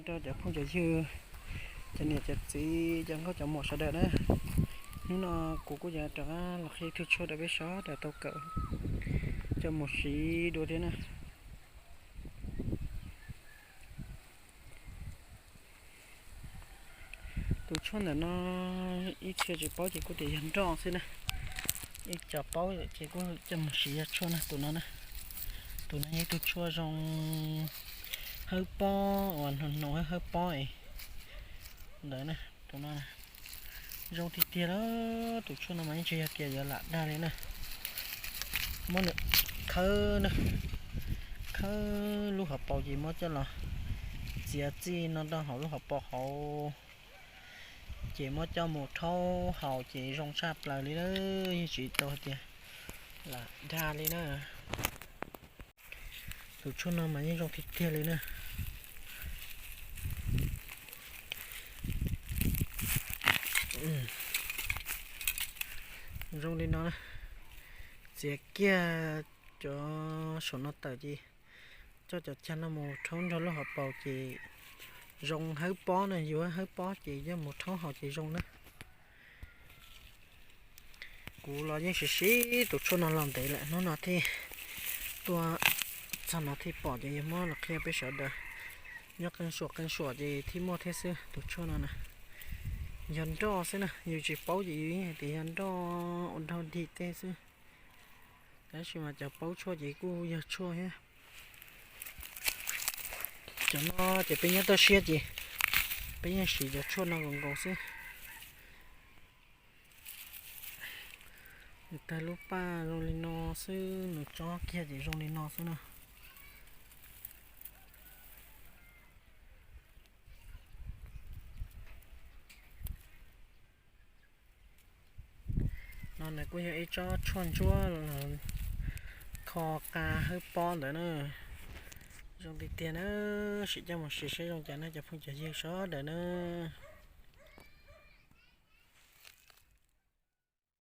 Rau cov phooj cov ywg, cov niam cov txiv, cov nkauj cov muam sawv daws na. Hnub no kuv kuj yuav rov qab los qhib ib tug tshuaj rau peb sawv daws tau kawm coj mus siv dua thiab na. Tus tshuaj ntawm no ib txhia tsis paub ces kuj tias yog nroj xwb na. Ib co paub ces kuj coj mus siv yog tshuaj na, tus no na. Tus no yog ib tug tshuaj zoo hawb pob uas hnoos hnoos hawb pob ntawd na. Tus no zoo tiag tiag li. Tus tshuaj no mas yeej tsis yog tias yuav lam dag li na. Muab nws khawb na, khawb lub hauv paus ces muab coj los txiav txij no rau hauv lub hauv paus hauv, ces muab coj mus rhaub haus ces zoo tshaj plaws li na. Yeej tsis tau hais tias lam dag li na. Tus tshuaj no mas yeej zoo tiag tiag li na. Zoo li no, txiav kiag cov saum no tawm ces coj cov cag no mus rhaub nrog lub hauv paus ces zoo hawb pob na, yus hawb pob ces coj mus rhaub haus ces zoo na. Kuv los yeej siv siv tus tshuaj no los ntev lawm, hnub no thiaj tuaj txog no thiaj pom ces yog muab los qhia peb sawv daws nyob qee suam qee suam ces thiaj muaj thiab xwb. Tus tshuaj no na yog nroj xwb na, yus tsis paub ces yus yeej hais tias yog nroj ua nrog dig tej xwb, tab sis mas cov paub tshuaj ces kuj yog tshuaj thiab. Cov no ces peb nyob toj siab ces peb yeej siv cov tshuaj no nkaus nkaus xwb. Nws tag lub paj zoo li no xwb, nws tsob kiag ces zoo li no xwb na. No nws kuj yog ib tsob tshuaj ntsuab los kho qa hawb pob ntawd na. Zoo tiag tiag na, sim coj mus siv seb zoo cas na cov phooj cov ywg sawv daws na.